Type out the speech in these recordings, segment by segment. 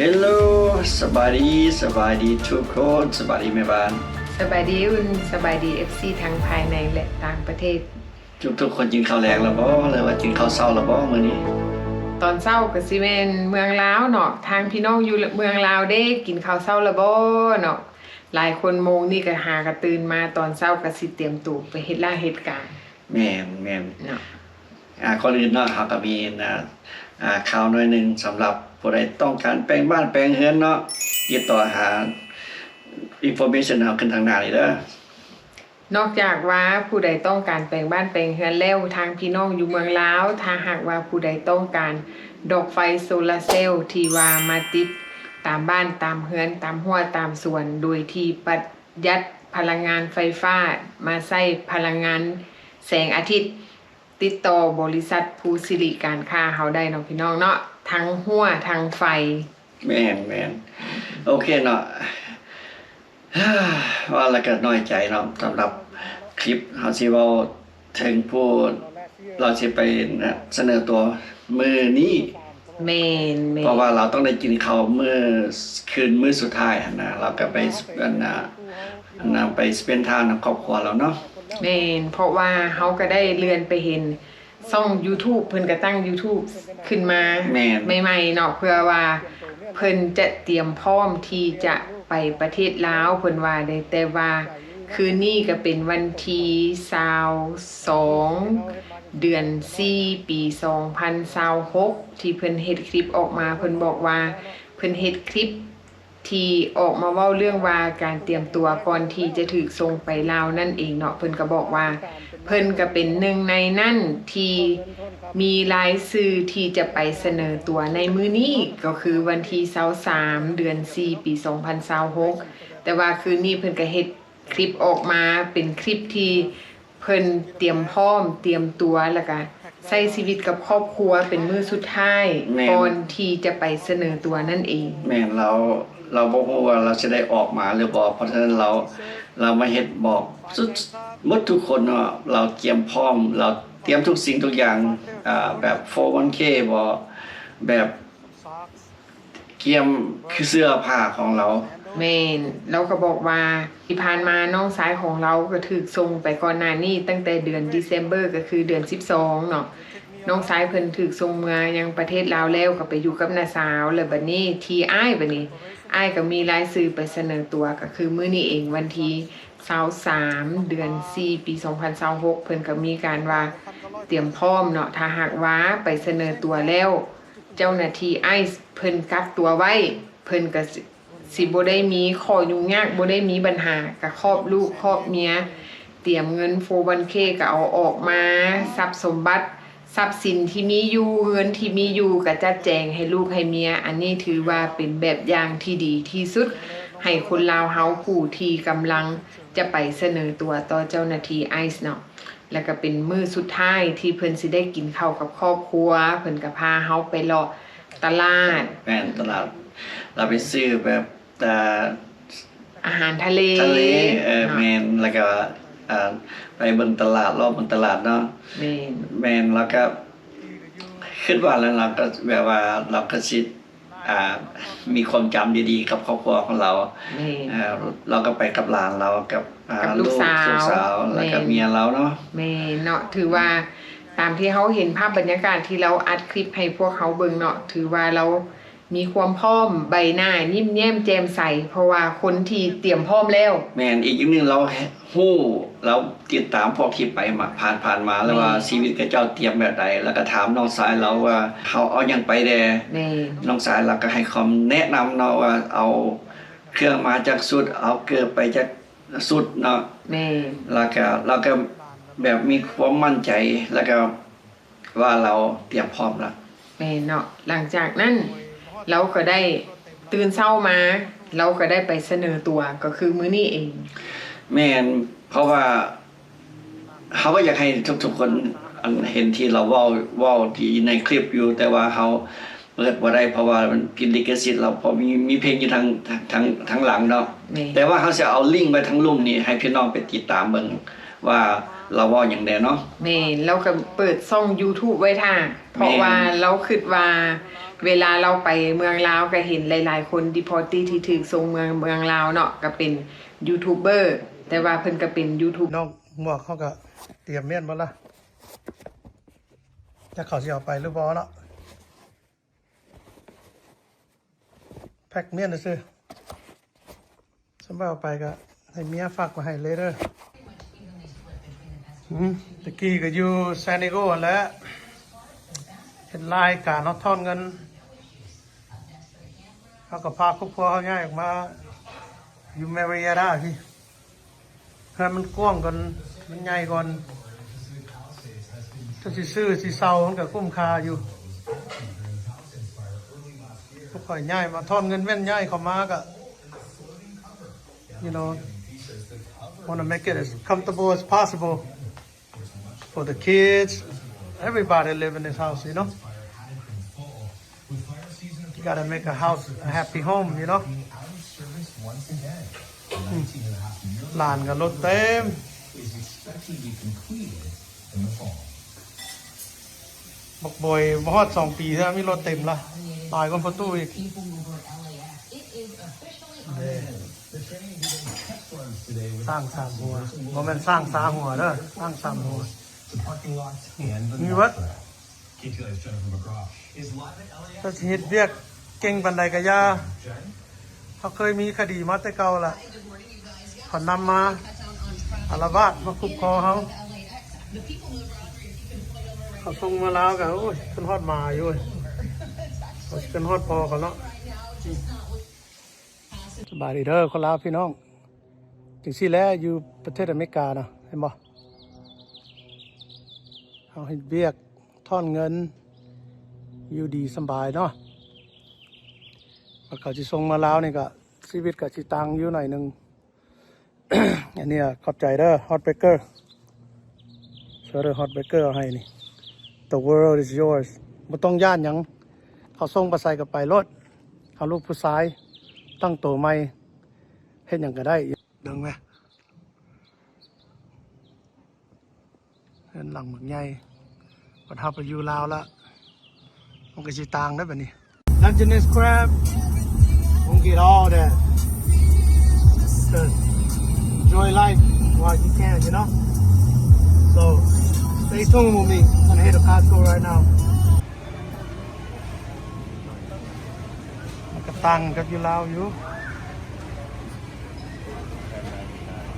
Hello ສະບາຍດີ ສະບາຍດີທຸກຄົນ ສະບາຍດີແມ່ບ້ານ ສະບາຍດີອຸ່ນ ສະບາຍດີ ເອັຟຊີ ທັງພາຍໃນ ແລະ ຕ່າງປະເທດ ທຸກໆຄົນກິນເຂົ້າແລງແລ້ວບໍ່ ຫຼືວ່າກິນເຂົ້າເຊົ້າແລ້ວບໍ່ມື້ນີ້? ຕອນເຊົ້າກໍຊິແມ່ນເມືອງລາວເນາະ ທາງພີ່ນ້ອງຢູ່ເມືອງລາວເດ້ ກິນເຂົ້າເຊົ້າແລ້ວບໍ່ເນາະ? ຫຼາຍຄົນໂມງນີ້ກໍຫາກໍຕື່ນມາຕອນເຊົ້າກໍຊິຕຽມໂຕໄປເຮັດລາເຮັດການ. ແມ່ນໆ ເນາະ ອາ ກ່ອນອື່ນເນາະ ເຮົາກໍມີ ນະ ອາ ຂ່າວໜ້ອຍໜຶ່ງ ສຳລັບຜູ້ໃດຕ້ອງການແປງບ້ານແປງເຮືອນເນາະ ຕິດຕໍ່ຫາ information ເຮົາຂຶ້ນທາງໜ້ານີ້ເດີ. ນອກຈາກວ່າຜູ້ໃດຕ້ອງການແປງບ້ານແປງເຮືອນແລ້ວ ທາງພີ່ນ້ອງຢູ່ເມືອງລາວ ຖ້າຫາກວ່າຜູ້ໃດຕ້ອງການດອກໄຟໂຊລາເຊວ ທີ່ວ່າມາຕິດຕາມບ້ານຕາມເຮືອນ ຕາມຮົ້ວຕາມສວນ ໂດຍທີ່ປະ ຢັດພະລັງງານໄຟຟ້າ ມາໃຊ້ພະລັງງານແສງອາທິດ ຕິດຕໍ່ບໍລິສັດພູສິລິການຄ້າເຮົາໄດ້ເນາະ ພີ່ນ້ອງເນາະ ທັງຮົ້ວທັງໄຟ. ແມ່ນໆ ໂອເຄເນາະ ເວົ້າແລ້ວກໍນ້ອຍໃຈເນາະ ສຳລັບຄລິບເຮົາຊິເວົ້າ ເຖິງຜູ້ລາວຊິໄປສະເໜີຕົວມື້ນີ້ ແມ່ນໆ ເພາະວ່າລາວຕ້ອງໄດ້ກິນເຂົ້າມື້ ຄືນມື້ສຸດທ້າຍຫັ້ນນະ ລາວກໍໄປ ອັນນະ ອັນນະ ໄປສະເປັນທາມນຳຄອບຄົວລາວເນາະ. ແມ່ນ ເພາະວ່າເຮົາກໍໄດ້ເລື່ອນໄປເຫັນຊ່ອງຢູທູບ ເພິ່ນກໍຕັ້ງຢູທູບຂຶ້ນມາ ແມ່ນ ໃໝ່ໆເນາະ ເພື່ອວ່າເພິ່ນຈະຕຽມພ້ອມທີ່ຈະໄປປະເທດລາວ ເພິ່ນວ່າເດ້ ແຕ່ວ່າ ຄືນນີ້ກໍເປັນວັນທີຊາວສອງ ເດືອນສີ່ ປີສອງພັນຊາວຫົກ ທີ່ເພິ່ນເຮັດຄລິບອອກມາ ເພິ່ນບອກວ່າເພິ່ນເຮັດຄລິບທີ່ອອກມາເວົ້າເລື່ອງວ່າການຕຽມຕົວກ່ອນທີ່ຈະຖືກສົ່ງໄປລາວນັ້ນເອງເນາະ ເພິ່ນກໍບອກວ່າ ເພິ່ນກໍເປັນໜຶ່ງໃນນັ້ນທີ່ມີລາຍຊື່ທີ່ຈະໄປສະເໜີຕົວໃນມື້ນີ້ ກໍຄືວັນທີຊາວສາມ ເດືອນສີ່ ປີສອງພັນຊາວຫົກ ແຕ່ວ່າຄືນນີ້ເພິ່ນກໍເຮັດ ຄລິບອອກມາເປັນຄລິບທີ່ເພິ່ນຕຽມພ້ອມ ຕຽມຕົວ ແລ້ວກະໃຊ້ຊີວິດກັບຄອບຄົວເປັນມື້ສຸດທ້າຍ ແມ່ນ ກ່ອນທີ່ຈະໄປສະເໜີຕົວນັ້ນເອງ. ແມ່ນ ລາວ ລາວບໍ່ຮູ້ວ່າລາວຊິໄດ້ອອກມາຫຼືບໍ່ ເພາະສະນັ້ນລາວ ລາວມາເຮັດບອກສຸດ ໝົດທຸກຄົນເນາະ ລາວຕຽມພ້ອມ ລາວຕຽມທຸກສິ່ງທຸກຢ່າງ ອາ ແບບ ໂຟວັນເຄ ບໍ່ ແບບ ກຽມຄືເສື້ອຜ້າຂອງລາວ. ແມ່ນ ລາວກໍບອກວ່າທີ່ຜ່ານມານ້ອງຊາຍຂອງລາວກໍຖືກສົ່ງໄປກ່ອນໜ້ານີ້ ຕັ້ງແຕ່ເດືອນ December ກໍຄືເດືອນສິບສອງເນາະ ນ້ອງຊາຍເພິ່ນຖືກສົ່ງເມືອຍັງປະເທດລາວແລ້ວ ກໍໄປຢູ່ກັບນ້າສາວ ແລ້ວບັດນີ້ທີ່ອ້າຍ ບັດນີ້ອ້າຍກໍມີລາຍຊື່ໄປສະເໜີຕົວ ກໍຄືມື້ນີ້ເອງ ວັນທີຊາວສາມ ເດືອນສີ່ ປີສອງພັນຊາວຫົກ ເພິ່ນກໍມີການວ່າຕຽມພ້ອມເນາະ ຖ້າຫາກວ່າໄປສະເໜີຕົວແລ້ວ ເຈົ້າໜ້າທີ່ໄອສ໌ເພິ່ນກັກຕົວໄວ້ ເພິ່ນກະຊິ ຊິບໍ່ໄດ້ມີຂໍ້ຫຍຸ້ງຍາກ ບໍ່ໄດ້ມີບັນຫາ ກະຄອບລູກຄອບເມຍ ຕຽມເງິນ ໂຟວັນເຄ ກະເອົາອອກມາ ຊັບສົມບັດ ຊັບສິນທີ່ມີຢູ່ ເງິນທີ່ມີຢູ່ ກະຈັດແຈງໃຫ້ລູກໃຫ້ເມຍ ອັນນີ້ຖືວ່າເປັນແບບຢ່າງທີ່ດີທີ່ສຸດ ໃຫ້ຄົນລາວເຮົາຜູ້ທີ່ກຳລັງຈະໄປສະເໜີຕົວຕໍ່ເຈົ້າໜ້າທີ່ໄອສ໌ເນາະ. ແລ້ວກໍເປັນມື້ສຸດທ້າຍທີ່ເພິ່ນຊິໄດ້ກິນເຂົ້າກັບຄອບຄົວ ເພິ່ນກໍພາເຮົາໄປເລາະຕະຫຼາດ ແມ່ນ ຕະຫຼາດ ລາວໄປຊື້ແບບ ອ່າ ອາຫານທະເລ ທະເລ ເອີ ເນາະ ແມ່ນ ແລ້ວກໍ ອ່າ ໄປເບິ່ງຕະຫຼາດ ເລາະເບິ່ງຕະຫຼາດເນາະ ແມ່ນ ແມ່ນ ແລ້ວກໍຄິດວ່າແລ້ວ ລາວກໍແບບວ່າ ລາວກໍຊິ ອ່າ ມີຄວາມຈຳດີໆກັບຄອບຄົວຂອງລາວ ແມ່ນ ເອີ ລາວກໍໄປກັບຫຼານລາວ ກັບ ອ່າ ກັບລູກສາວ ລູກສາວ ແລ້ວກໍ ແມ່ນ ເມຍລາວເນາະ ແມ່ນເນາະ ຖືວ່າຕາມທີ່ເຮົາເຫັນພາບບັນຍາກາດທີ່ລາວອັດຄລິບໃຫ້ພວກເຮົາເບິ່ງເນາະ ຖືວ່າລາວມີຄວາມພ້ອມ ໃບໜ້າຍິ້ມແຍ້ມແຈ່ມໃສ ເພາະວ່າຄົນທີ່ຕຽມພ້ອມແລ້ວ ແມ່ນ ອີກຢ່າງໜຶ່ງລາວ ຮູ້ ລາວຕິດຕາມພວກທີ່ໄປມາ ຜ່ານໆມາ ແລ້ວວ່າ ແມ່ນ ຊີວິດຂະເຈົ້າຕຽມແບບໃດ ແລ້ວກໍຖາມນ້ອງຊາຍລາວວ່າ ເຮົາເອົາຫຍັງໄປແດ່ ແມ່ນ ນ້ອງຊາຍລາວກໍໃຫ້ຄຳແນະນຳເນາະວ່າ ເອົາເຄື່ອງມາຈັກຊຸດ ເອົາເກີບໄປຈັກຊຸດເນາະ ແມ່ນ ແລ້ວກໍ ລາວກໍແບບມີຄວາມໝັ້ນໃຈ ແລ້ວກໍ ວ່າລາວຕຽມພ້ອມລະ ແມ່ນເນາະ ຫຼັງຈາກນັ້ນລາວກໍໄດ້ຕື່ນເຊົ້າມາ ລາວກໍໄດ້ໄປສະເໜີຕົວ ກໍຄືມື້ນີ້ເອງ ແມ່ນ ເພາະວ່າເຮົາກໍຢາກໃຫ້ທຸກໆຄົນ ອັນ ເຫັນທີ່ລາວເວົ້າ ເວົ້າທີ່ໃນຄລິບຢູ່ ແຕ່ວ່າເຮົາເປີດບໍ່ໄດ້ ເພາະວ່າມັນຜິດລິຂະສິດ ລາວ ເພາະມີ ມີເພງຢູ່ທາງ ທາງ ທາງຫຼັງເນາະ ແມ່ນ ແຕ່ວ່າເຮົາຊິເອົາລິ້ງໄວ້ທາງລຸ່ມນີ້ ໃຫ້ພີ່ນ້ອງໄປຕິດຕາມເບິ່ງ ວ່າລາວເວົ້າຫຍັງແດ່ເນາະ ແມ່ນ ລາວກໍເປີດຊ່ອງຢູທູບໄວ້ຖ້າ ເພາະວ່າ ແມ່ນ ລາວຄິດວ່າ ເວລາລາວໄປເມືອງລາວ ກໍເຫັນຫຼາຍໆຄົນ deportee ທີ່ຖືກສົ່ງເມືອງ ເມືອງລາວເນາະ ກໍເປັນຢູທູບເບີ ແຕ່ວ່າເພິ່ນກໍເປັນຢູທູບ ນ້ອງໝວກເຮົາກໍຕຽມມ້ຽນໝົດລະ ຈັກເຂົາຊິເອົາໄປຫຼືບໍ່ເນາະ. ແພັກມ້ຽນຊື່ໆ ສຳເອົາໄປກໍໃຫ້ເມຍຝາກມາໃຫ້ເລີຍເດີ. ອືມ ຕະກີ້ກໍຢູ່ San Diego ຫັ້ນແຫຼະ ເຮັດລາຍການເນາະ ຖອນເງິນ ເຮົາກໍພາຄອບຄົວເຮົາຍ້າຍອອກມາຢູ່ Marietta ພີ້. ເຮືອນມັນກວ້າງກ່ອນ ມັນໃຫຍ່ກ່ອນ ຖ້າຊິຊື້ຊິເຊົ່າມັນກໍຄຸ້ມຄ່າຢູ່. ພວກຂ້ອຍຍ້າຍມາ ຖອນເງິນແມ່ນຍ້າຍເຂົ້າມາກໍ you know, wanna make it as comfortable as possible for the kids, everybody live in this house, you know. You gotta make a house a happy home, you know. ອືມ ຫຼານກໍລົດເຕັມ ບັກບອຍບໍ່ຮອດສອງປີເທື່ອ ມີລົດເຕັມລະ ຫຼາຍກວ່າພໍ່ຕູ້ອີກ. ຊ້າງສາມຫົວ ບໍ່ແມ່ນຊ້າງສາຫົວເດີ ຊ້າງສາມຫົວ ມີເບິດ. ເຈົ້າຊິເຮັດວຽກເກັ່ງປານໃດກໍຢ່າ ເຮົາເຄີຍມີຄະດີມາແຕ່ເກົ່າລະ ເຂົານຳມາອາລະວາດມາຄຸບຄໍເຮົາ. ເຂົາສົ່ງມາລາວກໍ ໂອ້ຍ ຂຶ້ນຮອດໝາຢູ່ເວີຍ ເຂົາຊິຂຶ້ນຮອດພໍ່ເຂົາເນາະ. ສະບາຍດີເດີຄົນລາວພີ່ນ້ອງ ຈັ່ງຊີ້ແຫຼະຢູ່ປະເທດອາເມລິການະ ເຫັນບໍ່ ເຮົາເຮັດວຽກ ຖອນເງິນ ຢູ່ດີສະບາຍເນາະ. ບັດເຂົາຊິສົ່ງມາລາວນີ້ກະ ຊີວິດກະຊິຕ່າງຢູ່ໜ້ອຍໜຶ່ງ. ອັນນີ້ຂອບໃຈເດີ Heartbreaker ເຊີເດີ Heartbreaker ເອົາໃຫ້ນີ້ The world is yours ບໍ່ຕ້ອງຢ້ານຫຍັງ ເຂົາສົ່ງໄປໃສກໍໄປໂລດ. ເຮົາລູກຜູ້ຊາຍ ຕັ້ງໂຕໃໝ່ ເຮັດຫຍັງກໍໄດ້. ເບິ່ງແມ ເຮືອນຫຼັງບັກໃຫຍ່ ບັດເຮົາໄປຢູ່ລາວລະ ມັນກໍຊິຕ່າງເດ້ບັດນີ້. Dungeness crab, gonna get all that. Just enjoy life while you can, you know? So, stay tuned with me. I'm gonna head to Costco right now. ມັນກໍຕ່າງກັບຢູ່ລາວຢູ່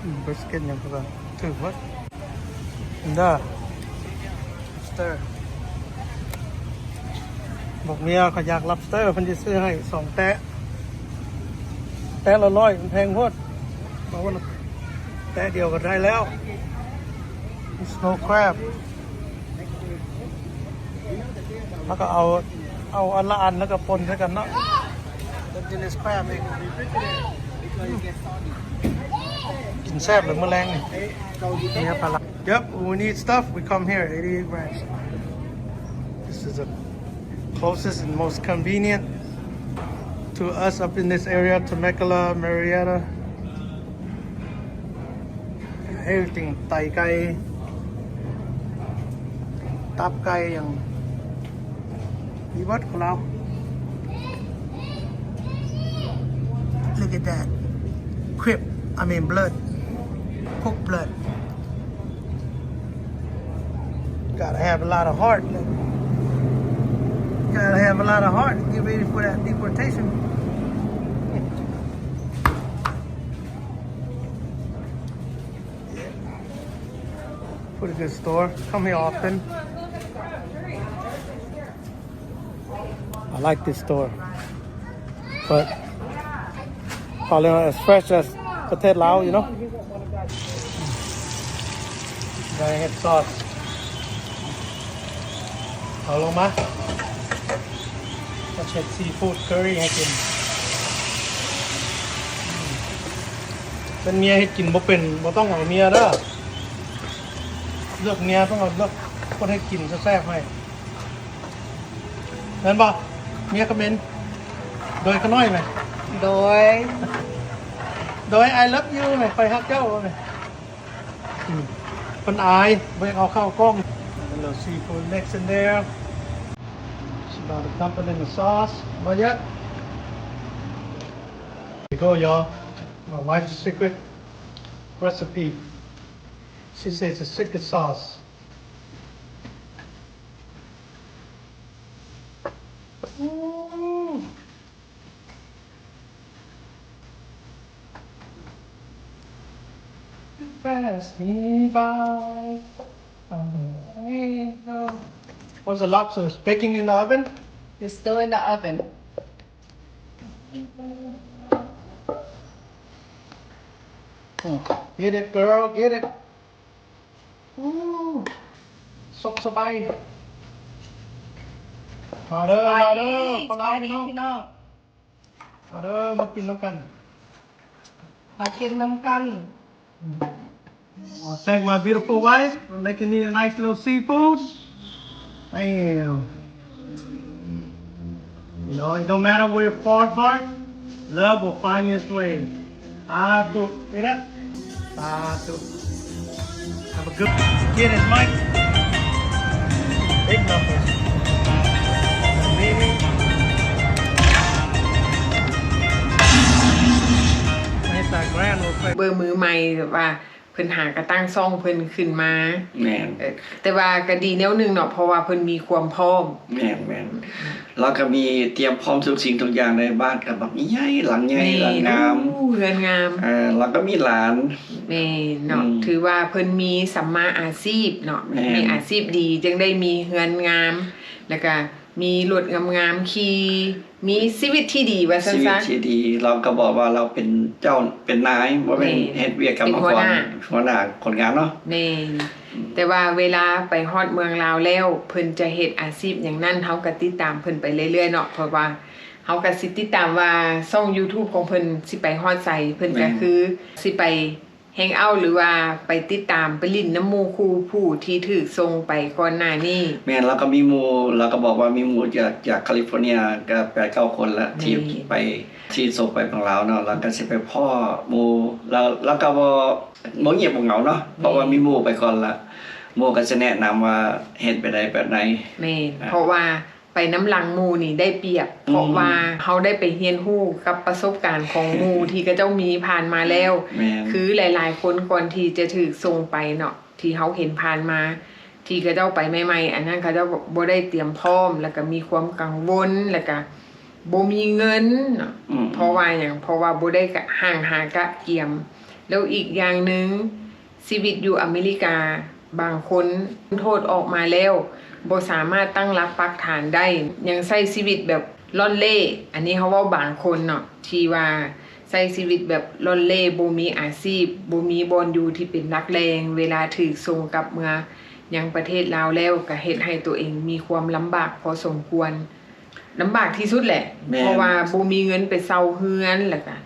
ອືມ brisket ຫຍັງເພິ່ນວ່າຖືກເບິດເດີ lobster. ບອກເມຍເຂົາຢາກ lobster ເພິ່ນຊິຊື້ໃຫ້ສອງແຕະ ແຕະລະຮ້ອຍ ມັນແພງໂພດ ບອກວ່າແຕະດຽວກໍໄດ້ແລ້ວ. Snow crab ແລ້ວກໍເອົາ ເອົາອັນລະອັນ ແລ້ວກໍປົນໃສ່ກັນເນາະ. ກິນແຊບເລີຍມື້ແລງນີ້ ເມຍປາລາ. Yep, when we need stuff, we come here, eighty-eight Ranch. This is the closest and most convenient to us up in this area, Temecula, Marietta. Everything ໄຕໄກ່ ຕັບໄກ່ຫຍັງ ມີເບິດຂອງລາວ. Look at that. Crip, I mean blood. Cook blood. Gotta have a lot of heart. Gotta have a lot of heart. Get ready for that deportation. Yeah. Pretty good store. Come here often. I like this store. But probably not as fresh as ປະເທດລາວ you know. ໄດ້ເຮັດຊອດ ເອົາລົງມາ ຈະເຮັດ seafood curry ໃຫ້ກິນ. ເປັນເມຍເຮັດກິນບໍ່ເປັນ ບໍ່ຕ້ອງເອົາເມຍເດີ ເລືອກເມຍຕ້ອງເອົາເລືອກຄົນເຮັດກິນແຊບໆໃຫ້ ແມ່ນບໍ່? ເມຍຄອມເມັນ ໂດຍຂະນ້ອຍແມ ໂດຍ ໂດຍ I love you ແມ ຂ້ອຍຮັກເຈົ້າແມ. ອືມ ເພິ່ນອາຍ ບໍ່ຢາກເອົາເຂົ້າກ້ອງ. Little seafood next in there. She Now the dumpling in the sauce. Not yet. Here we go, y'all. My wife's secret recipe. She says a secret sauce. Ooh. Pass me by. Was the lobster baking in the oven? It's still in the oven. Get it, girl, get it. ໂອ້ ສຸກສະບາຍ ມາເດີ ມາເດີ ສະບາຍດີພີ່ນ້ອງ ມາເດີ ມາກິນນຳກັນ ມາກິນນຳກັນ. Thank my beautiful wife for making me a nice little seafood. Damn. You know, it don't matter where far apart, love will find its way. Satu. Hear that? Satu. Have a good, get it, Mike. Big numbers. Baby. ໃຫ້ຕາແກຣນໂອເຄ ເບີມືໃໝ່ ແບບວ່າ ເພິ່ນຫາກະຕັ້ງຊ່ອງເພິ່ນຂຶ້ນມາ. ແມ່ນ ເອີ ແຕ່ວ່າກະດີແນວໜຶ່ງເນາະ ເພາະວ່າເພິ່ນມີຄວາມພ້ອມ. ແມ່ນໆ ລາວກະມີຕຽມພ້ອມທຸກສິ່ງທຸກຢ່າງເລີຍ ບ້ານກະບັກໃຫຍ່ ຫຼັງໃຫຍ່ ແມ່ນ ຫຼັງງາມ ໂອ້ ເຮືອນງາມ ເອີ ລາວກະມີຫຼານ. ແມ່ນເນາະ ອືມ ຖືວ່າເພິ່ນມີສຳມາອາຊີບເນາະ. ແມ່ນ ມີອາຊີບດີ ຈຶ່ງໄດ້ມີເຮືອນງາມ ແລ້ວກະ ມີລົດງາມໆຂີ່ ມີຊີວິດທີ່ດີວ່າຊັ້ນຊະ. ຊີວິດທີ່ດີ ລາວກະບອກວ່າລາວເປັນເຈົ້າເປັນນາຍ ບໍ່ແມ່ນ ແມ່ນ ເຮັດວຽກກຳມະກອນ ເປັນຫົວໜ້າ ຫົວໜ້າຄົນງານເນາະ. ແມ່ນ ອືມ ແຕ່ວ່າເວລາໄປຮອດເມືອງລາວແລ້ວ ເພິ່ນຈະເຮັດອາຊີບຫຍັງນັ້ນ ເຮົາກະຕິດຕາມເພິ່ນໄປເລື້ອຍໆເນາະ ເພາະວ່າເຮົາກະຊິຕິດຕາມວ່າຊ່ອງຢູທູບຂອງເພິ່ນຊິໄປຮອດໃສ ເພິ່ນກະ ແມ່ນ ຄືຊິໄປ ແຮງເອົາ ຫຼືວ່າໄປຕິດຕາມໄປຫຼິ້ນນຳໝູ່ຄູ່ຜູ້ທີ່ຖືກສົ່ງໄປກ່ອນໜ້ານີ້. ແມ່ນ ລາວກະມີໝູ່ ລາວກະບອກວ່າມີໝູ່ຈາກ ຈາກຄາລິຟໍເນຍກະແປດເກົ້າຄົນລະ ແມ່ນ ທີ່ໄປ ທີ່ສົ່ງໄປຝັ່ງລາວເນາະ ລາວກະຊິໄປພໍ້ໝູ່ ລາວ ລາວກະບໍ່ ບໍ່ງຽບບໍ່ເຫງົາເນາະ ເພາະວ່າ ແມ່ນ ມີໝູ່ໄປກ່ອນລະ ໝູ່ກະຊິແນະນຳວ່າເຮັດແບບໃດແບບໃດ. ແມ່ນ ອ່າ ເພາະວ່າ ໄປນຳຫຼັງໝູ່ນີ້ໄດ້ປຽບ ອືມ ເພາະວ່າເຮົາໄດ້ໄປຮຽນຮູ້ກັບປະສົບການຂອງໝູ່ທີ່ເຂົາເຈົ້າມີຜ່ານມາແລ້ວ. ແມ່ນ ຄືຫຼາຍໆຄົນກ່ອນທີ່ຈະຖືກສົ່ງໄປເນາະ ທີ່ເຮົາເຫັນຜ່ານມາ ທີ່ເຂົາເຈົ້າໄປໃໝ່ໆ ອັນນັ້ນເຂົາເຈົ້າບໍ່ໄດ້ຕຽມພ້ອມ ແລ້ວກະມີຄວາມກັງວົນ ແລ້ວກະບໍ່ມີເງິນເນາະ. ອືມ ເພາະວ່າຫຍັງ? ເພາະວ່າບໍ່ໄດ້ກະ ຫ້າງຫາກະກຽມ ແລ້ວອີກຢ່າງໜຶ່ງ ຊີວິດຢູ່ອາເມລິກາ ບາງຄົນພົ້ນໂທດອອກມາແລ້ວ ບໍ່ສາມາດຕັ້ງຫຼັກປັກຖານໄດ້ ຍັງໃຊ້ຊີວິດແບບລ່ອນເລ່. ອັນນີ້ເຮົາເວົ້າບາງຄົນເນາະ ທີ່ວ່າໃຊ້ຊີວິດແບບລ່ອນເລ່ ບໍ່ມີອາຊີບ ບໍ່ມີບ່ອນຢູ່ທີ່ເປັນຫຼັກແຫຼ່ງ ເວລາຖືກສົ່ງກັບເມືອຍັງປະເທດລາວແລ້ວ ກະເຮັດໃຫ້ໂຕເອງມີຄວາມລຳບາກພໍສົມຄວນ. ລຳບາກທີ່ສຸດແຫຼະ ແມ່ນ ເພາະວ່າບໍ່ມີເງິນໄປເຊົ່າເຮືອນ ແລ້ວກະ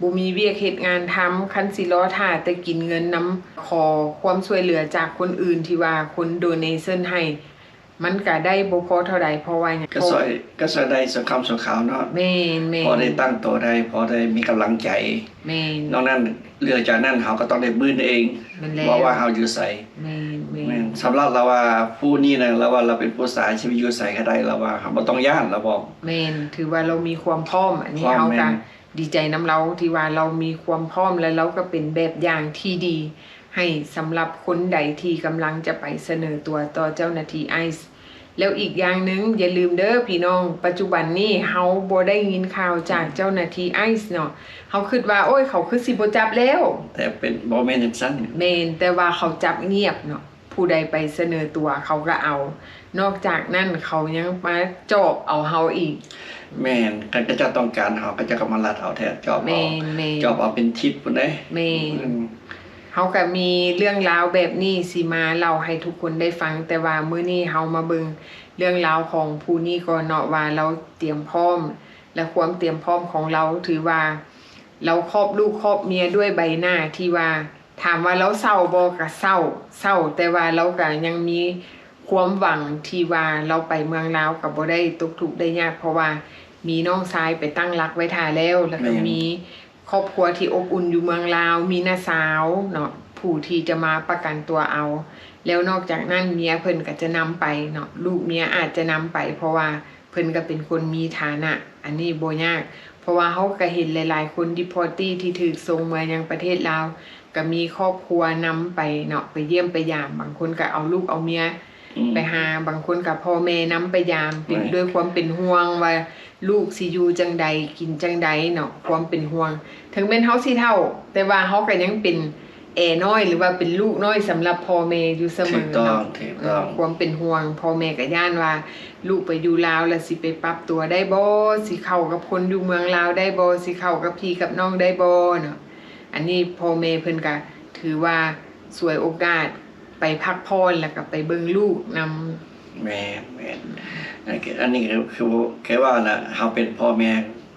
ບໍ່ມີວຽກເຮັດງານທຳ ຄັນຊິລໍຖ້າແຕ່ກິນເງິນນຳ ຂໍຄວາມຊ່ວຍເຫຼືອຈາກຄົນອື່ນ ທີ່ວ່າຄົນໂດເນເຊິນໃຫ້ ມັນກະໄດ້ບໍ່ພໍເທົ່າໃດ ເພາະວ່າຫຍັງ? ກະຊ່ວຍ ກະຊ່ວຍໄດ້ຊົ່ວຄຳຊົ່ວຄາວເນາະ. ແມ່ນໆ ພໍໄດ້ຕັ້ງໂຕໄດ້ ພໍໄດ້ມີກຳລັງໃຈ. ແມ່ນ ນອກນັ້ນ ເຫຼືອຈາກນັ້ນເຮົາກະຕ້ອງໄດ້ບືນເອງ ແມ່ນແລ້ວ ບໍ່ວ່າເຮົາຢູ່ໃສ. ແມ່ນໆ ແມ່ນ ສຳລັບລາວວ່າຜູ້ນີ້ນະ ລາວວ່າລາວເປັນຜູ້ຊາຍ ຊິໄປຢູ່ໃສກະໄດ້ ລາວວ່າເຮົາບໍ່ຕ້ອງຢ້ານ ລາວບອກ. ແມ່ນ ຖືວ່າລາວມີຄວາມພ້ອມ ອັນນີ້ ພ້ອມ ເຮົາກະ ແມ່ນ ດີໃຈນຳລາວ ທີ່ວ່າລາວມີຄວາມພ້ອມ ແລະ ລາວກະເປັນແບບຢ່າງທີ່ດີ ໃຫ້ສຳລັບຄົນໃດທີ່ກຳລັງຈະໄປສະເໜີຕົວຕໍ່ເຈົ້າໜ້າທີ່ໄອສ໌. ແລ້ວອີກຢ່າງໜຶ່ງ ຢ່າລືມເດີພີ່ນ້ອງ ປັດຈຸບັນນີ້ເຮົາບໍ່ໄດ້ຍິນຂ່າວຈາກເຈົ້າໜ້າທີ່ໄອສ໌ເນາະ. ເຮົາຄິດວ່າ ໂອ້ຍ ເຂົາຄືຊິບໍ່ຈັບແລ້ວ ແຕ່ເປັນ ບໍ່ແມ່ນຈັ່ງຊັ້ນ. ແມ່ນ ແຕ່ວ່າເຂົາຈັບງຽບເນາະ ຜູ້ໃດໄປສະເໜີຕົວເຂົາກະເອົາ ນອກຈາກນັ້ນເຂົາຍັງມາຈອບເອົາເຮົາອີກ. ແມ່ນ ຄັນເຂົາເຈົ້າຕ້ອງການເຮົາ ເຂົາເຈົ້າກະມາລັດເອົາແທ້ ຈອບເອົາ. ແມ່ນໆ ຈອບເອົາເປັນທິບພຸ້ນເດ້. ແມ່ນ ອືມ ເຮົາກະມີເລື່ອງລາວແບບນີ້ຊິມາເລົ່າໃຫ້ທຸກຄົນໄດ້ຟັງ ແຕ່ວ່າມື້ນີ້ເຮົາມາເບິ່ງເລື່ອງລາວຂອງຜູ້ນີ້ກ່ອນເນາະ ວ່າລາວຕຽມພ້ອມ ແລະ ຄວາມຕຽມພ້ອມຂອງລາວ ຖືວ່າລາວຄອບລູກຄອບເມຍດ້ວຍໃບໜ້າທີ່ວ່າ ຖາມວ່າລາວເສົ້າບໍ່? ກະເສົ້າ ເສົ້າ ແຕ່ວ່າລາວກະຍັງມີຄວາມຫວັງທີ່ວ່າລາວໄປເມືອງລາວກະບໍ່ໄດ້ຕົກທຸກໄດ້ຍາກ ເພາະວ່າມີນ້ອງຊາຍໄປຕັ້ງຫຼັກໄວ້ຖ້າແລ້ວ ແລ້ວກະ ແມ່ນ ມີ ຄອບຄົວທີ່ອົບອຸ່ນຢູ່ເມືອງລາວ ມີນ້າສາວເນາະ ຜູ້ທີ່ຈະມາປະກັນຕົວເອົາ ແລ້ວນອກຈາກນັ້ນເມຍເພິ່ນກະຈະນຳໄປເນາະ ລູກເມຍອາດຈະນຳໄປ ເພາະວ່າ พิ่นກໍເປັນຄົນມີຖານະ ອັນນີ້ບໍ່ຍາກ ເພາະວ່າເຮົາກໍເຫັນຫຼາຍໆຄົນ deportee ທີ່ຖືກສົ່ງເມືອຍັງປະເທດລາວ ກໍມີຄອບຄົວນຳໄປເນາະ ໄປຢ້ຽມໄປຢາມ ບາງຄົນກໍເອົາລູກເອົາເມຍ ອືມ ໄປຫາ ບາງຄົນກໍພໍ່ແມ່ນຳໄປຢາມ ເປັນ ແມ່ນ ດ້ວຍຄວາມເປັນຫ່ວງວ່າລູກຊິຢູ່ຈັ່ງໃດ ກິນຈັ່ງໃດເນາະ ຄວາມເປັນຫ່ວງ ເຖິງແມ່ນເຮົາຊິເຖົ້າ ແຕ່ວ່າເຮົາກໍຍັງເປັນ ແອນ້ອຍ ຫຼືວ່າເປັນລູກນ້ອຍສຳລັບພໍ່ແມ່ຢູ່ສະເໝີ ຖືກຕ້ອງ ເນາະ ຖືກຕ້ອງ ເອີ ຄວາມເປັນຫ່ວງ ພໍ່ແມ່ກໍຢ້ານວ່າລູກໄປຢູ່ລາວແລ້ວຊິໄປປັບຕົວໄດ້ບໍ່ ຊິເຂົ້າກັບຄົນຢູ່ເມືອງລາວໄດ້ບໍ່ ຊິເຂົ້າກັບພີ່ກັບນ້ອງໄດ້ບໍ່ເນາະ ອັນນີ້ພໍ່ແມ່ເພິ່ນກໍຖືວ່າສວຍໂອກາດໄປພັກຜ່ອນ ແລ້ວກໍໄປເບິ່ງລູກນຳ. ແມ່ນໆ ອັນນີ້ຄື ຄື ຄືວ່າລະ ເຮົາເປັນພໍ່ແມ່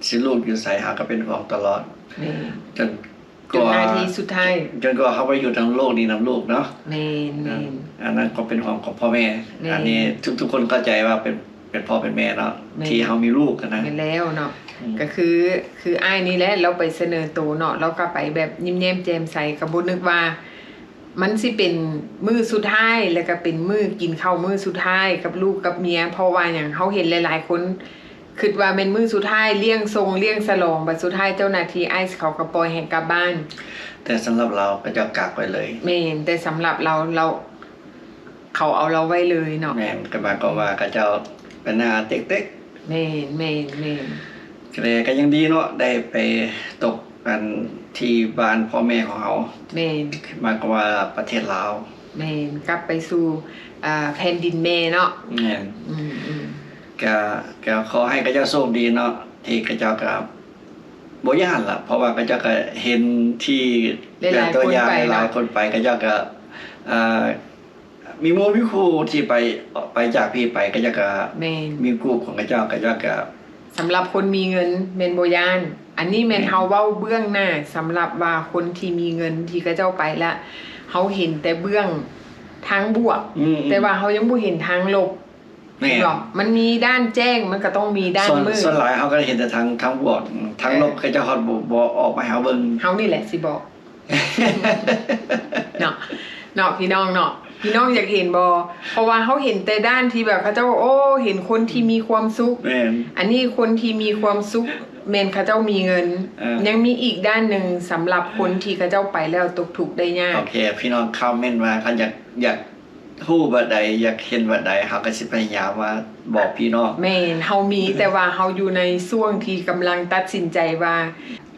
ຊິລູກຢູ່ໃສ ເຮົາກໍເປັນຫ່ວງຕະຫຼອດ ແມ່ນ ຈົນ ຈົນນາທີສຸດທ້າຍ ຈົນກວ່າເຮົາໄປຢູ່ທາງໂລກນີ້ນຳລູກເນາະ ແມ່ນໆ ອັນນັ້ນຄວາມເປັນຫ່ວງຂອງພໍ່ແມ່ ແມ່ນ ອັນນີ້ທຸກໆຄົນເຂົ້າໃຈວ່າເປັນ ເປັນພໍ່ເປັນແມ່ເນາະ ແມ່ນ ທີ່ເຮົາມີລູກຫັ້ນນະ ແມ່ນແລ້ວເນາະ ອືມ ກໍຄື ຄືອ້າຍນີ້ແຫຼະ ລາວໄປສະເໜີໂຕເນາະ ລາວກໍໄປແບບຍິ້ມແຍ້ມແຈ່ມໃສ ກໍບໍ່ນຶກວ່າ ມັນຊິເປັນມື້ສຸດທ້າຍ ແລ້ວກໍເປັນມື້ກິນເຂົ້າມື້ສຸດທ້າຍກັບລູກກັບເມຍ ເພາະວ່າຫຍັງ ເຮົາເຫັນຫຼາຍໆຄົນຄິດວ່າແມ່ນມື້ສຸດທ້າຍ ລ້ຽງສົ່ງລ້ຽງສະຫຼອງ ບັດສຸດທ້າຍເຈົ້າໜ້າທີ່ ICE ເຂົາກໍປ່ອຍໃຫ້ກັບບ້ານ ແຕ່ສຳລັບລາວ ເຂົາເຈົ້າກັກໄວ້ເລີຍ ແມ່ນ ແຕ່ສຳລັບລາວ ລາວ ເຂົາເອົາລາວໄວ້ເລີຍເນາະ ແມ່ນ ກໍໝາຍຄວາມວ່າເຂົາເຈົ້າໄປໜ້າເຕັກໆ ແມ່ນໆໆ ແຕ່ກໍຍັງດີເນາະ ໄດ້ໄປຕົກ ອັນທີ່ບ້ານພໍ່ແມ່ຂອງເຮົາ ແມ່ນ ໝາຍຄວາມວ່າປະເທດລາວ ແມ່ນ ກັບໄປສູ່ ອ່າ ແຜ່ນດິນແມ່ເນາະ ແມ່ນ ອືມໆ ກະ ກະຂໍໃຫ້ເຂົາເຈົ້າໂຊກດີເນາະ ທີ່ເຂົາເຈົ້າກະບໍ່ຢ້ານລະ ເພາະວ່າເຂົາເຈົ້າກະເຫັນທີ່ ຫຼາຍໆຄົນໄປເນາະ ຫຼາຍໆຄົນໄປ ເຂົາເຈົ້າກະ ອ່າ ມີໝູ່ມີຄູ່ທີ່ໄປ ໄປຈາກພີ້ໄປ ເຂົາເຈົ້າກະ ແມ່ນ ມີກຸ່ມຂອງເຂົາເຈົ້າ ເຂົາເຈົ້າກະ ສຳລັບຄົນມີເງິນແມ່ນບໍ່ຢ້ານ ອັນນີ້ແມ່ນ ແມ່ນ ເຮົາເວົ້າເບື້ອງໜ້າ ສຳລັບວ່າຄົນທີ່ມີເງິນທີ່ເຂົາເຈົ້າໄປລະ ເຮົາເຫັນແຕ່ເບື້ອງທາງບວກ ອືມໆ ແຕ່ວ່າເຮົາຍັງບໍ່ເຫັນທາງລົບ ແມ່ນ ແມ່ນບໍ່? ມັນມີດ້ານແຈ້ງ ມັນກໍຕ້ອງມີດ້ານມືດ ສ່ວນຫຼາຍເຮົາກໍໄດ້ເຫັນແຕ່ທາງ ທາງບວກ ທາງລົບ ເອີ ເຂົາເຈົ້າຮອດບໍ່ ບໍ່ອອກມາໃຫ້ເຮົາເບິ່ງ ເຮົານີ້ແຫຼະຊິບອກ ເນາະ ເນາະ ພີ່ນ້ອງເນາະ ພີ່ນ້ອງຢາກເຫັນບໍ່? ເພາະວ່າເຮົາເຫັນແຕ່ດ້ານທີ່ແບບເຂົາເຈົ້າ ໂອ້ ເຫັນຄົນທີ່ມີຄວາມສຸກ ແມ່ນ ອັນນີ້ຄົນທີ່ມີຄວາມສຸກແມ່ນເຂົາເຈົ້າມີເງິນ ເອີ ຍັງມີອີກດ້ານໜຶ່ງສຳລັບຄົນທີ່ເຂົາເຈົ້າໄປແລ້ວຕົກທຸກໄດ້ຍາກ ໂອເຄ ພີ່ນ້ອງຄອມເມັນວ່າ ຄັນຢາກ ຢາກ ຮູ້ແບບໃດ ຢາກເຫັນແບບໃດ ເຮົາກໍຊິພະຍາຍາມວ່າບອກພີ່ນ້ອງ ແມ່ນ ເຮົາມີ ແຕ່ວ່າເຮົາຢູ່ໃນຊ່ວງທີ່ກຳລັງຕັດສິນໃຈວ່າ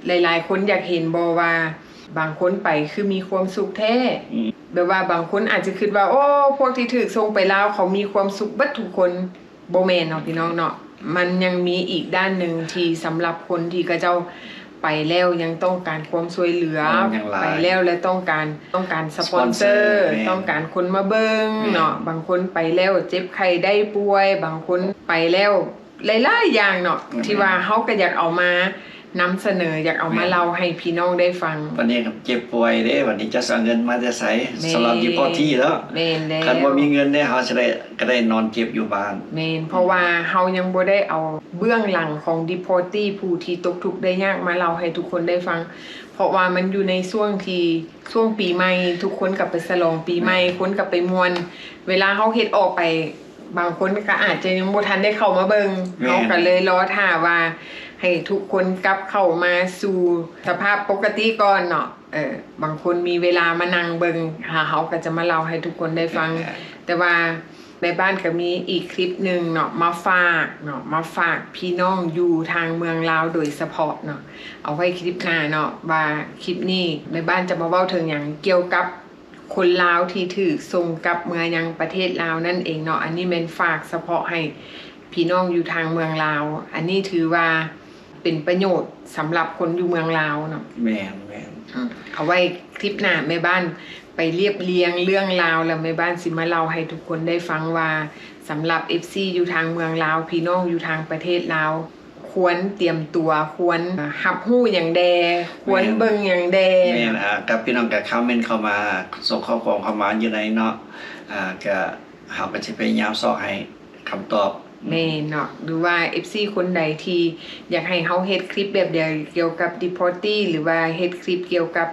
ຫຼາຍໆຄົນຢາກເຫັນບໍ່ວ່າ ບາງຄົນໄປຄືມີຄວາມສຸກແທ້ ອືມ ແບບວ່າບາງຄົນອາດຈະຄິດວ່າ ໂອ້ ພວກທີ່ຖືກສົ່ງໄປລາວ ເຂົາມີຄວາມສຸກເບິດທຸກຄົນ ບໍ່ແມ່ນເນາະ ພີ່ນ້ອງເນາະ ມັນຍັງມີອີກດ້ານໜຶ່ງທີ່ສຳລັບຄົນທີ່ເຂົາເຈົ້າໄປແລ້ວຍັງຕ້ອງການຄວາມຊ່ວຍເຫຼືອ ຍັງຫຼາຍ ໄປແລ້ວແລະຕ້ອງການ ຕ້ອງການສະປອນເຊີ ສະປອນເຊີ ແມ່ນ ຕ້ອງການຄົນມາເບິ່ງ ແມ່ນ ເນາະ ບາງຄົນໄປແລ້ວເຈັບໄຂ້ໄດ້ປ່ວຍ ບາງຄົນໄປແລ້ວຫຼາຍໆຢ່າງເນາະ ແມ່ນ ທີ່ວ່າເຮົາກໍຢາກເອົາມາ ນຳສະເໜີ ຢາກເອົາມາ ແມ່ນ ເລົ່າໃຫ້ພີ່ນ້ອງໄດ້ຟັງ ບັດນີ້ເຈັບປ່ວຍເດ້ ບັດນີ້ຈະຊິເອົາເງິນມາແຕ່ໃສ ແມ່ນ ສຳລັບ deportee ເນາະ ແມ່ນແລ້ວ ຄັນບໍ່ມີເງິນເດ້ ເຮົາຊິໄດ້ ກໍໄດ້ນອນເຈັບຢູ່ບ້ານ ແມ່ນ ເພາະວ່າເຮົາຍັງບໍ່ໄດ້ເອົາເບື້ອງຫຼັງຂອງ deportee ຜູ້ທີ່ຕົກທຸກໄດ້ຍາກມາເລົ່າໃຫ້ທຸກຄົນໄດ້ຟັງ ເພາະວ່າມັນຢູ່ໃນຊ່ວງທີ່ ຊ່ວງປີໃໝ່ ທຸກຄົນກໍໄປສະຫຼອງປີໃໝ່ ແມ່ນ ຄົນກໍໄປມ່ວນ ເວລາເຮົາເຮັດອອກໄປ ບາງຄົນກໍອາດຈະຍັງບໍ່ທັນໄດ້ເຂົ້າມາເບິ່ງ ແມ່ນ ເຮົາກໍເລີຍລໍຖ້າວ່າໃຫ້ທຸກຄົນກັບເຂົ້າມາສູ່ສະພາບປົກກະຕິກ່ອນເນາະ ເອີ ບາງຄົນມີເວລາມານັ່ງເບິ່ງ ເຮົາກໍຈະມາເລົ່າໃຫ້ທຸກຄົນໄດ້ຟັງ ແມ່ນ ແຕ່ວ່າແມ່ບ້ານກໍມີອີກຄລິບໜຶ່ງເນາະ ມາຝາກເນາະ ມາຝາກພີ່ນ້ອງຢູ່ທາງເມືອງລາວໂດຍສະເພາະເນາະ ເອົາໄວ້ຄລິບໜ້າເນາະ ວ່າຄລິບນີ້ແມ່ບ້ານຈະມາເວົ້າເຖິງຫຍັງ ກ່ຽວກັບ ຄົນລາວທີ່ຖືກສົ່ງກັບເມືອຍັງປະເທດລາວນັ້ນເອງເນາະ ອັນນີ້ແມ່ນຝາກສະເພາະໃຫ້ພີ່ນ້ອງຢູ່ທາງເມືອງລາວ ອັນນີ້ຖືວ່າເປັນປະໂຫຍດສຳລັບຄົນຢູ່ເມືອງລາວເນາະ ແມ່ນໆ ອືມ ເອົາໄວ້ຄລິບໜ້າແມ່ບ້ານໄປລຽບລຽງເລື່ອງລາວ ແລ້ວແມ່ບ້ານຊິມາເລົ່າໃຫ້ທຸກຄົນໄດ້ຟັງວ່າ ສຳລັບ ເອັຟຊີ ຢູ່ທາງເມືອງລາວ ພີ່ນ້ອງຢູ່ທາງປະເທດລາວ ຄວນຕຽມຕົວ ຄວນຮັບຮູ້ຫຍັງແດ່ ຄວນເບິ່ງຫຍັງແດ່ ແມ່ນ ອ່າ ກັບພີ່ນ້ອງກໍຄອມເມັນເຂົ້າມາ ສົ່ງຂໍ້ຄວາມເຂົ້າມາຢູ່ໃນເນາະ ອ່າ ກໍ ເຮົາກໍຊິພະຍາຍາມຊອກໃຫ້ຄຳຕອບ ແມ່ນເນາະ ຫຼືວ່າ ເອັຟຊີ ຄົນໃດທີ່ຢາກໃຫ້ເຮົາເຮັດຄລິບແບບໃດກ່ຽວກັບ deportee ຫຼືວ່າເຮັດຄລິບກ່ຽວກັບ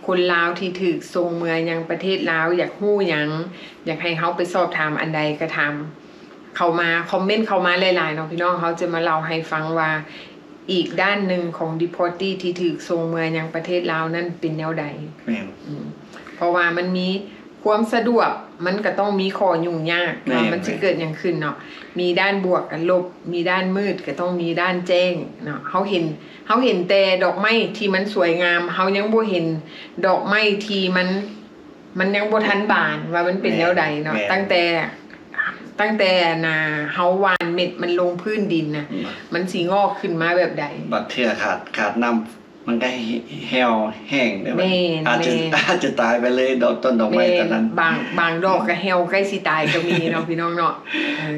ຄົນລາວທີ່ຖືກສົ່ງເມືອຍັງປະເທດລາວ ຢາກຮູ້ຫຍັງ ຢາກໃຫ້ເຮົາໄປສອບຖາມອັນໃດກໍຖາມ ເຂົ້າມາ ຄອມເມັນເຂົ້າມາຫຼາຍໆເນາະພີ່ນ້ອງ. ເຮົາຈະມາເລົ່າໃຫ້ຟັງວ່າ ອີກດ້ານໜຶ່ງຂອງ deportee ທີ່ຖືກສົ່ງເມືອຍັງປະເທດລາວນັ້ນເປັນແນວໃດ. ແມ່ນ ອືມ ເພາະວ່າມັນມີຄວາມສະດວກ ມັນກໍຕ້ອງມີຂໍ້ຫຍຸ້ງຍາກ ແມ່ນ ວ່າມັນຊິເກີດຫຍັງຂຶ້ນເນາະ. ມີດ້ານບວກກັບລົບ ມີດ້ານມືດ ກໍຕ້ອງມີດ້ານແຈ້ງເນາະ. ເຮົາເຫັນ ເຮົາເຫັນແຕ່ດອກໄມ້ທີ່ມັນສວຍງາມ ເຮົາຍັງບໍ່ເຫັນດອກໄມ້ທີ່ມັນ ມັນຍັງບໍ່ທັນບານວ່າມັນເປັນແນວໃດເນາະ. ແມ່ນ ຕັ້ງແຕ່ ຕັ້ງແຕ່ອັນນ່າ ເຮົາຫວ່ານເມັດມັນລົງພື້ນດິນນະ ອືມ ມັນຊິງອກຂຶ້ນມາແບບໃດ. ບາງເທື່ອຂາດ ຂາດນ້ຳ ມັນກໍແຫ້ວແຫ້ງເດ້. ແມ່ນ ອາດຈະ ແມ່ນ ອາດຈະຕາຍໄປເລີຍ ດອກ ຕົ້ນດອກໄມ້ ແມ່ນ ຕົ້ນນັ້ນ. ບາງ ບາງດອກກໍແຫ້ວໃກ້ຊິຕາຍກໍມີເນາະ ພີ່ນ້ອງເນາະ.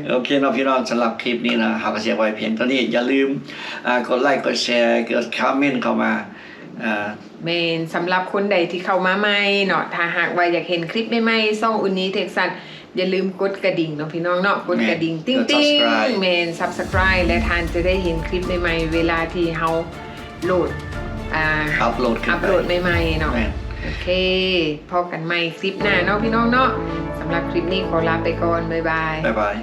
ເອີ ໂອເຄເນາະ ພີ່ນ້ອງ ສຳລັບຄລິບນີ້ນະ ເຮົາກໍຊິເອົາໄວ້ພຽງເທົ່ານີ້. ຢ່າລືມ ອ່າ ກົດໄລກົດແຊ ກົດຄອມເມັນເຂົ້າມາ ອ່າ ແມ່ນ ສຳລັບຄົນໃດທີ່ເຂົ້າມາໃໝ່ເນາະ ຖ້າຫາກວ່າຢາກເຫັນຄລິບໃໝ່ໆ ຊ່ອງ Uni Texas ຢ່າລືມກົດກະດິ່ງເນາະ ພີ່ນ້ອງເນາະ. ກົດກະດິ່ງ ແມ່ນ ຕິ່ງໆ ກົດ subscribe ແມ່ນ subscribe ແລະ ທ່ານຈະໄດ້ເຫັນຄລິບໃໝ່ໆ ເວລາທີ່ເຮົາໂຫຼດ ອ່າ ອັບໂຫຼດຂຶ້ນໄປ ອັບໂຫຼດໃໝ່ໆເນາະ. ແມ່ນ ໂອເຄ ພໍ້ກັນໃໝ່ຄລິບໜ້າເນາະ ພີ່ນ້ອງເນາະ. ສຳລັບຄລິບນີ້ຂໍລາໄປກ່ອນ ບາຍບາຍ ບາຍບາຍ.